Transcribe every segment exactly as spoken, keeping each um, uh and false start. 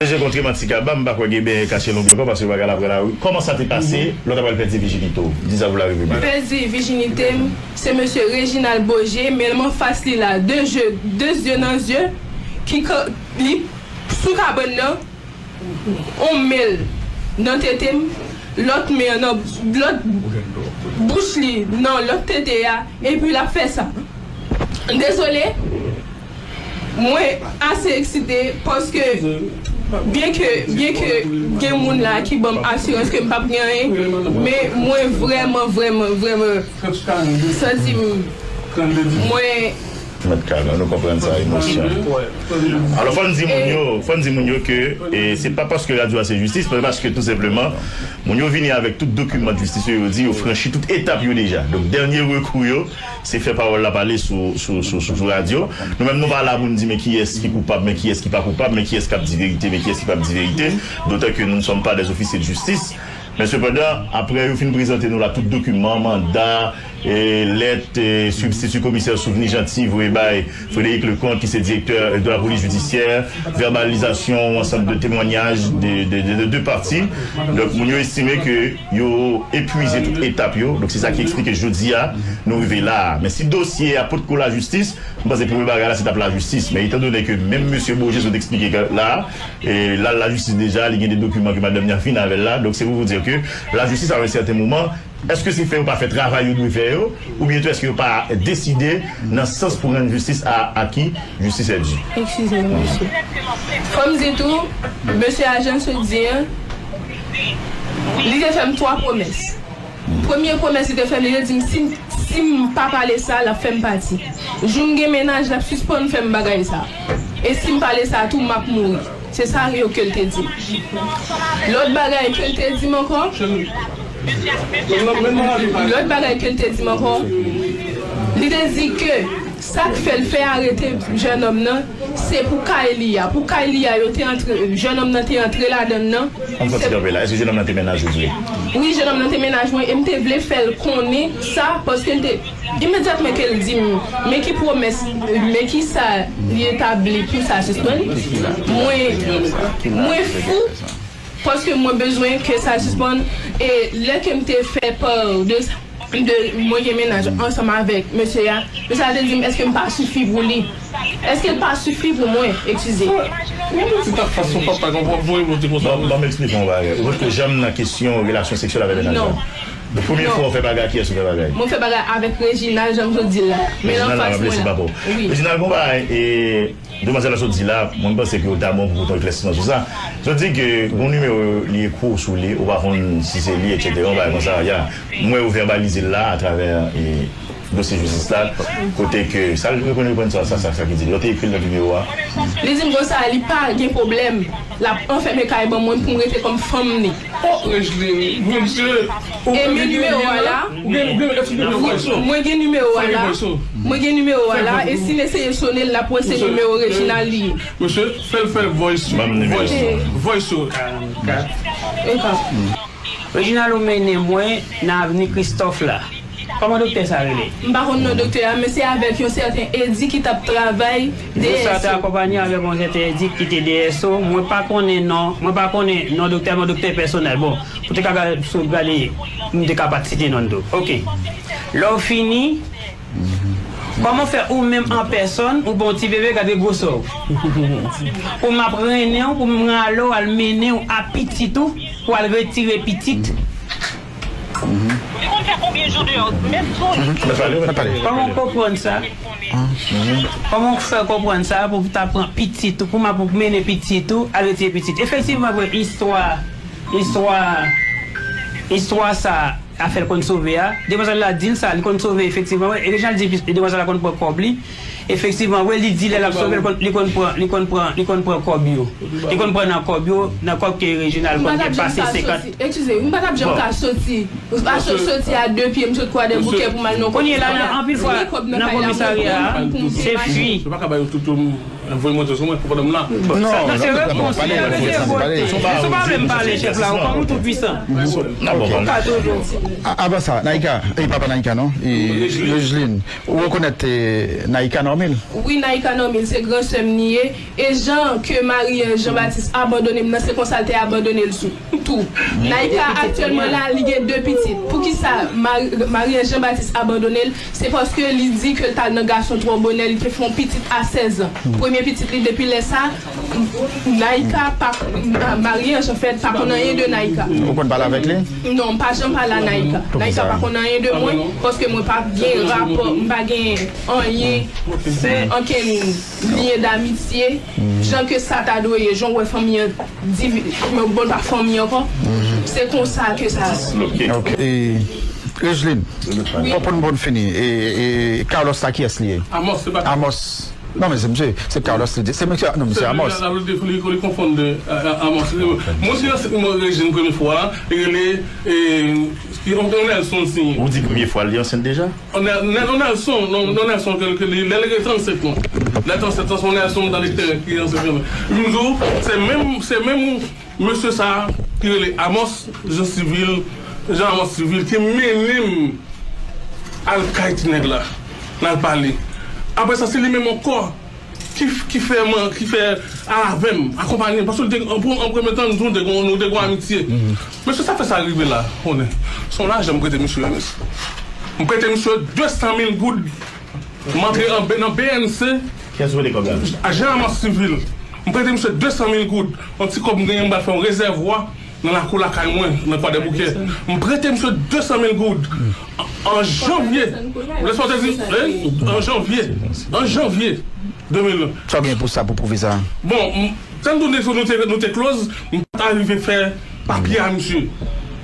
Deje kontre Manti Kaba, m pa kwè gen benyen kache lonbri ankò, paske bagay la pran lari. Kòman sa te pase, lè w ta pral pèdi vijinite w? Di sa pou lari piblik. Pèdi vijinite m, se mesye Reginald Beaugé, men m anfas li la, de je, de zye nan zye, ki ka, li sou kabann nan, on men l nan tete m, lòt men an nan, lòt bouch li nan lòt tete a, epi l ap fè sa. Dezole, mwen ase eksite paske byen ke, byen ke gen moun la ki ban m asirans ke m p ap gen anyen, men mwen vrèman, vrèman, vrèman santi m, mwen Mèt Kaba, nou konprann sa, emosyon. Alò, fò n di moun yo, fò n di moun yo ke, e, se pa paske radyo a se jistis, men paske tou senpleman, moun yo vini avèk tout dokiman jistis yo, yo di yo franchi tout etap yo deja. Donk, dènye rekou yo, se fè pawòl la pale sou, sou, sou, sou, sou radyo. Nou menm, nou pa la pou n di men kiyès ki koupab, men kiyès ki pa koupab, men kiyès k ap di verite, men kiyès ki p ap di verite. D'autant que nous ne sommes pas des officiers de justice. Men sepandan, apre yo fin prezante nou la tout dokiman, manda, e, lèt, e, sibstiti komisè Souvni Jeanty voye bay Frédéric Leconte, ki se direktè de la polis jidisyè, vèbalizasyon yon ansanm de temwanyaj de, de, de, de de pati. Donk, moun yo estime ke yo epwize tout etap yo. Donk, se sa ki eksplike jodi a, nou rive la a. Men si dosye a potko lajistis, m panse premye bagay la, se t ap lajistis. Men etan done ke menm mesye Beaugé sot eksplike ke la, e, l al lajistis deja, li gen de dokiman ke madanm li an fin avè l la. Donk, se pou vous dire ke lajistis, à un certain moment, èske se fè yo pa fè travay yo dwe fè yo, oubyen tou èske yo pa deside nan sans pou rann jistis a, a qui justice est due? Eskize m, mesye. Fò m di tou, mesye a jan sot di an, li te fè m twa pwomès. Premye pwomès li te fè m, li te di m, si, si m pa pale sa, l ap fè m pati. Jou m gen mennaj, l ap sispann fè m bagay sa. E si m pale sa tou, m ap mouri. Se sa yo ke l te di m. Lòt bagay ke l te di m ankò, lòt bagay ke l te di m ankò, li te di ke sa k fè l fè arete jennonm nan, se pou kay li a. Pou kay li a, yo te antre, jennonm nan te antre ladan l nan. An fò ti kanpe la. Èske jennonm nan te mennaj ou vre? Wi, jennonm nan te mennaj mwen, e m te vle fè l konnen sa, paske l te, imedyatman ke l di m, men ki pwomès, men ki sa li etabli pou sa sispann, mwen, mwen fou, paske mwen bezwen ke sa sispann, e lè ke m te fè pa de, de mwen gen mennaj ansanm avèk mesye a, mesye a te di m, èske m pa sifi pou li? Èske l pa sifi pou mwen? Eskize. Yon ti tap fason papa, yon pwòp voye monte konsa. Bon, bon, m eksplike yon bagay. Ou potko janm nan kesyon relasyon seksyèl avèk mennaj la? Non. Donk, premye fwa ou fè bagay, kiyès ou fè bagay? Mwen fè bagay avèk Reginald, jan m sot di l la. Men l anfas mwen la. Reginald, bon bagay, e, demwazèl la sot di la, mwen, m panse ke w ta bon pou w pote yon eklèsisman sou sa. Sot di ke gon nimewo li ekri w sou li, ou pa konn si se li, etsetera, yon bagay konsa, ya. M wè yo vèbalize l la atravè, e, dosye jistis la, kote ke sa l reprann, reprann sa, sa, sa, sa ki di l. Yo te ekri l nan nimewo a. Li di m konsa, li pa gen pwoblèm. L ap anfèmen kay ban mwen pou m rete kòm fanm li. Oh, Rejlin, Bondye, ou gen nimewo a la? Ou gen, ou gen, èske ou gen voice? Mwen gen nimewo a la. Mwen gen nimewo a la. E si n eseye sone l, l ap wè se nimewo Reginald li ye. Mesye, fè l fè voice, voice, voice yo. Reginald, ou mennen mwen nan avni Kristòf la. Kòman doktè sa rele? M pa konn non doktè a, men se avèk yon sèten Edi ki t ap travay. Doktè a te akonpaye avèk yon sèten Edi ki te D S O. Mwen pa konnen non, mwen pa konnen non doktè a, men doktè pèsonèl. Bon, pou te ka gade, sou gade, m te ka pa t site non l tou. Oke. Lè w fini, kòman fè ou menm an pèsòn, ou bon ti bebe, gade gwosè w? Pou m ap rennen w, pou m rale w, al mennen w a pitit ou, pou al retire pitit. Li konn fè konbyen jou deyò, menm tou li. Kòman w konprann sa? Kòman w fè konprann sa pou w ta pran pitit ou, pou m ap mennen pitit ou, al retire pitit? Efektivman, vre, istwa, istwa, istwa sa, afè l konn sove a, demwazèl la di l sa, li konn sove efektivman, vre, e deja l di, demwazèl la konn pran kòb li, efektivman, vre, li di lè l ap sove, li konn, li konn pran, li konn pran, li konn pran kòb yo. Li konn pran nan kòb yo, nan kòb ke Reginald konn gen pase senkant. Eskize, m pa t ap janm ka soti. Paske soti a de pye, m sot Kwadèboukè pou m al nan komisarya. Kounye a la, anpil fwa, nan komisarya a, se fi. Yo pa ka ba yo tout, um, Voye monte sou mwen pou madanm nan. Non, non, se repons li, se vote. Sou pa vle m pale, chèf la, ou kòm ou tou pwisan. Ou ka toujou. A- Avan sa, Naïka, e papa Naïka non, e Regeline, ou rekonèt eh, Naïka Normil? Wi, Naïka Normil, se gran sè m li ye. E jan ke Marie Jean Baptiste abandone m nan, se konsa l te abandone l sou tou. Naïka aktyèlman la, li gen de pitit. Poukisa Marie Jean Baptiste abandone l? Se paske li di ke l t al nan gason twò bonè, li te fè yon pitit a sèz an. Premye pitit li, depi lè sa, Naïka pa, Marie Jean fèt pa konn anyen de Naïka. Ou konn pale avèk li? Non, m pa janm pale a Naïka. Naïka pa konn anyen de mwen, paske mwen pa gen rapò, m pa gen anyen, ankenn lyen damitye, jan ke sa ta dwe ye, jan w wè fanmi an divi, bon, l pa fanmi ankò. Se konsa ke sa. Ok. E, Regeline, pou, pou n, pou n fini, e, e Carlos la, kiyès li ye? Amos, se pa Amos. Non, men se misye, se Carlos li di. Se misye, non, misye Amos. Li, li, li konfonn de, a, a, Amos. Mwen se ansent mwen Regeline premye fwa, li rele, e, ki, yon, yon Nelson siyen. Ou di premye fwa, li ansent deja? On Nel-, Nel-, on Nelson, non, non, Nelson, ke, ke li, lè li gen trannsèt an. Lè trannsèt an, se on Nelson dan lektè ki ansent vreman. M di w, se menm, se menm mesye sa a ki rele Amos Jean Civil, Jean Amos Civil, ki mennen m al kay ti nèg la, n al pale. Apre sa, se li menm ankò ki, ki fè man, ki fè al avè m, akonpaye m. Paske l te, an, an premye tan, nou te gon, nou te gon amitye. Mesye sa fè sa rive la, konnen. Se yon lajan m prete misye, mesye. M prete misye de san mil goud. M antre an, nan B N C. Kiyès ou rele kòb la? Ajan Amos Civil. M prete misye de san mil goud. Yon ti kòb m genyen, m pral fè yon rezèvwa nan lakou lakay mwen, nan Kwadèboukè. M prete misye de san mil goud. An, an janvye, lèsman te di, en, an janvye, an janvye de mil. Sa w gen pou sa, pou pwouve sa? Bon, m, tann tou nou te, nou te close, m pa t arive fè papye a misye.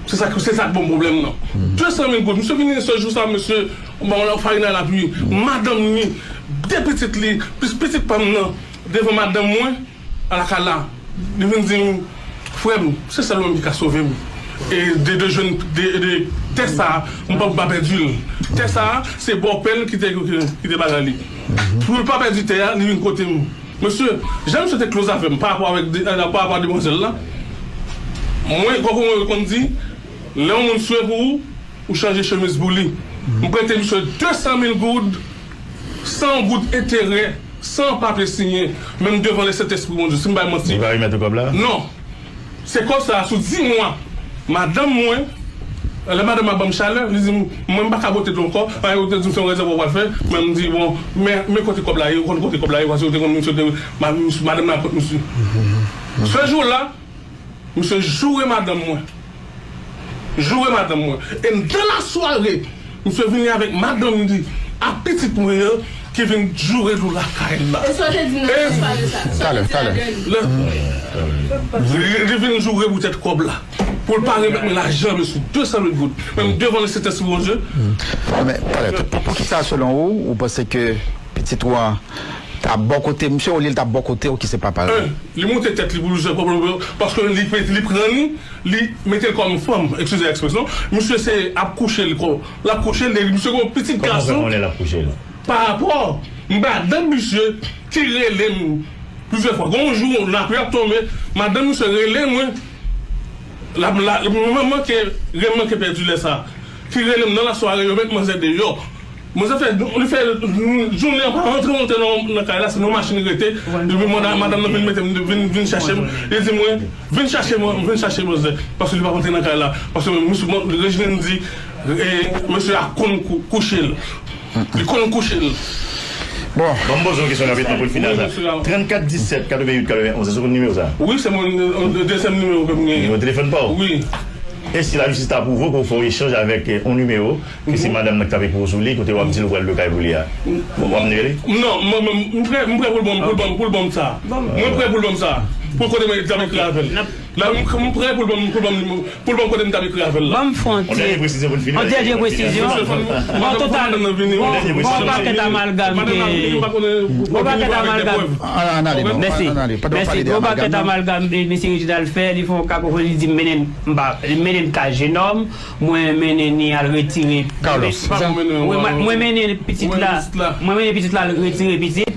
Se sa k, se sa k ban m pwoblèm nan. De san mil goud. Misye vini se jou sa, mesye, bon, la farina la pi. Madanm li, de pitit li, plis pitit pa m nan, devan madanm mwen, alakala. Li vin di m, frè m, se sèl ou menm ki ka sove m. E de, de jwenn, de, de tè sa a, m pa, m pa pèdi l. Tè sa a, se bòpè l ki te, ki, ki te bagay li. Pou l pa pèdi tè a, li vin kote m. Mesye, jan misye te close avè m pa rapò avèk de, pa rapò a demwazèl la, mwen, kòm mwen konn di, lè yon moun swe pou ou, ou chanje chemiz pou li. M prete misye de san mil goud, san yon goud enterè, san papye siyen, menm devan Lesentespri Bondye, si m bay manti. Ou ka remèt ou kòb la? Non. Se kòb sa a sou dis mwa. Madanm mwen, lè madanm mwen ban m chalè, li di m, mwen m pa ka pote dlo ankò, anyen ou te di m se yon rezèvwa w pral fè, men m di, bon, men, men kote kòb la ye, ou konn kote kòb la ye, paske ou te konn misye te, ma-, misye, madanm nan ap misye. Se jou la, misye joure madanm mwen. Joure madanm mwen. E nan lasware, misye vini avèk madanm li ak pitit mwen yo ki vin joure nou lakay la. E sa w te di nan lasware sa? Sa w te di la dènye? Li, li vin joure poutèt kòb la. Pou l pa remèt mwen lajan, mesye, de san mil goud. Menm devan Lesentespri Bondye. Men, talè, pou, pou ki sa, selon ou, ou panse ke pitit ou an ta bò kote misye olye l ta bò kote ou ki se papa l? En, li moute tèt li pou plizyè pwoblèm, paske li, li pran li, li mete l kòm fanm, eskize ekspresyon, misye se ap kouche l kò, l ap kouche l, misye gen yon pitit gason. Kòman w fè konnen l ap kouche l? Pa rapò, m pa madanm misye ki rele m plizyè fwa. Gon jou, lapli ap tonbe, madanm misye rele mwen, la, la, mwen manke, mwen manke pèdi lè sa. Ki rele m nan lasware, yo met manzè deyò. Manzè fè, li fè jounen an pa rantre monte nan, nan kay la, se nan machin li rete. Epi madanm, madanm nan vin mete m, vin, vin chache m. Li di mwen, vin chache mwen, vin chache manzè. Paske li pa rantre nan kay la. Paske mesye, Regiline di, e, mesye a konn kou-, kouche l. Li konn kouche l. Bon. Ban m poze yon kesyon rapidman pou n fini sa. Trannkat disèt katrevenn uit katrevenn onz, èske w konn nimewo sa? Wi, se mwen, e, dezyèm nimewo ke m genyen. Nimewo telefòn pa w? Wi. E si lajistis ta pwouve ke w fè yon echanj avèk, e, yon nimewo, ke se madanm nan ki t ap ekri w sou li, kote w ap di l ou pral lwe kay pou li a? W ap nimewo li? Non, mwen, mwen, m prè, m prè pou l ban m, pou l ban m, pou l ban m sa. Mwen prè pou l ban m sa. Pou kote mwen t ap ekri avè l. La, m, m prè pou l ban m, pou l ban m nimewo. Pou l ban m kote m t ap ekri avè l la. Ban m fè yon ti, yon dènye presizyon pou n fini. Yon dènye presizyon. Bon, total, bon, bon, pakèt amalgam ke, bon, pakèt amalgam. Ann ale, non, ann ale. Mèsi. Mèsi. Bon, pakèt amalgam, e, mesye Reginald fè, li fè yon kakofonn, li di m mennen, m pa, li mennen m kay jenòm, mwen mennen ni al retire. Carlos. Mwen, mwen mennen pitit la, mwen mennen pitit la al retire pitit.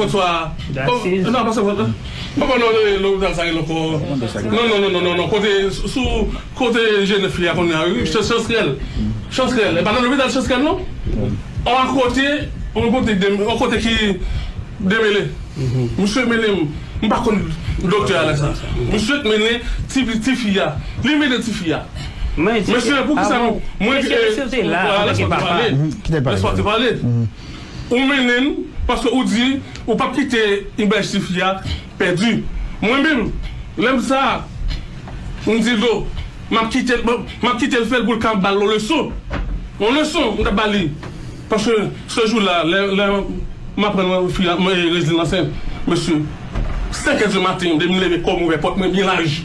François. Nan, pa Sent François. Papa, non, lopital sa rele ankò. Non, non, non, non, non, non. Kote, sou, kote Jenèf li a kounye a, wi, Chans Rèl. Chans Rèl. E pa nan lopital Chans Rèl, non? An kote, an kote, an kote ki demele. Misye mennen, m pa konn doktè a lè sa. Misye mennen ti, ti fi a. Li mennen ti fi a. Mesye, pou ki sa nou, mwen, mesye, mesye te la, an tanke papa. Lèswa te pale. Ou mennen l paske ou di ou p ap kite imaj tifi a pèdi. Mwen menm, lè m sa, m di l, m ap kite l, m ap kite l fè l pou l ka ba l yon leson. Yon leson, m t ap ba li. Paske se jou la, lè, lè m aprann mwen fi a, mwen, Reslin ansent, mesye, senk è di maten, depi m leve kò m ouvè pòt mwen byen laj.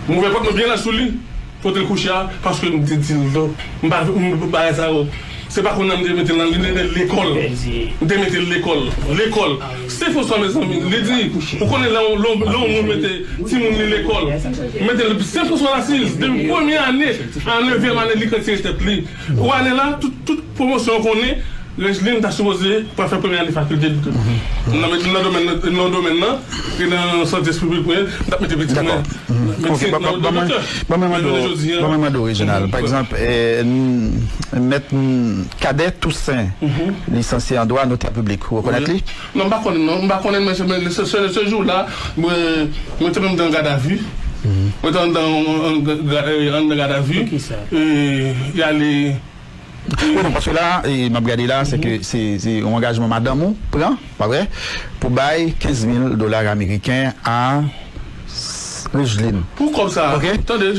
M ouvè pòt mwen byen laj sou li. Kote l kouche a, paske m te di l, m pa, m pa sa yo. Se pa kounye a m te mete l nan, li te lekòl. M te mete l lekòl. Lekòl. Sent François, mezanmi, li di, ou konnen lè yon, lè yon, lè yon moun mete timoun li lekòl. Mete l Sent François Lasiz, depi premye ane, a nevyèm ane, li retire tèt li. Ou ane la, tout, tout pwomosyon konnen, Reslin ta sipoze pral fè premye ane fakilte li tou. Nan, nan domèn, nan domèn nan, e nan sante piblik mwen, m t ap mete pitit mwen. Dakò. Ok, ban mwen mande w, Reginald. Pa egzanp, eh, mèt Cadet Toussaint, lisansye an dwa, notè piblik, ou rekonèt li? Non, m pa konnen, non. M pa konnen, men se, men se, se, se jou la, mwen, mwen te menm nan gadavi. Mwen te anndan, anndan gadavi. Poukisa? E, y ale Wi, non, paske la, e, m ap gade la, se ke se, se yon angajman madanm ou pran, pa vre, pou bay kenz mil dola ameriken a Reslin. Pou kòb sa, tande,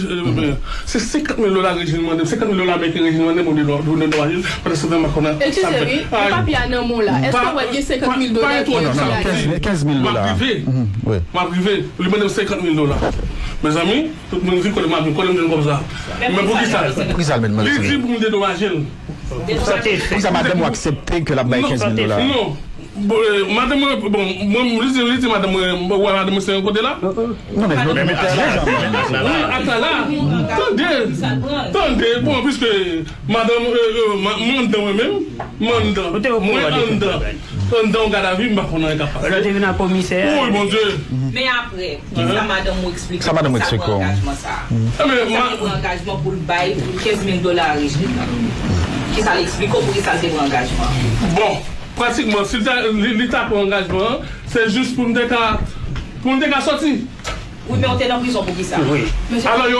se senkant mil dola Reslin mande m, senkant mil dola ameriken Reslin mande m, ou de dwa, ou de dwa, pandan se tan m pa konnen. Eskize, wi, men papye a nan men w la. Èske w wè gen senkant mil dola ki ladan? Non, non, kenz mil dola. M ap rive. M ap rive. Li mande m senkant mil dola. Mezanmi, tout moun vin kote m ap vin, kote m jwenn kòb sa. Men poukisa? Poukisa l met mwen? Li di pou m dedomaje l. Poukisa madanm ou aksepte ke l ap bay kenz mil dola? Non. Bon, eh, madanm mwen, bon, mwen, li di, li di madanm mwen, mwen wè madanm mwen se yon kote la. Non, men, men, men, wi, ak la la. Tande, tande, bon, piske madanm, eh, eh, ma-, mwen anndan mwen menm, mwen anndan. Mwen anndan. Anndan yon gadavi, m pa konn anyen k ap pase. Lè w te vin a komisè a. Wi, Bondye. Men apre, kisa madanm ou eksplike w? Kisa madanm ou eksplike w? Sa pran angajman sa a? Kisa ki pran angajman pou l bay kenz mil dola a Reslin nan? Kisa l eksplike w, poukisa l te pran angajman? Bon, pratikman, si l ta, li, li ta pran angajman an, se jis pou m te ka, pou m te ka sòti. Wi, men w te nan prizon poukisa? Wi. Alò, yo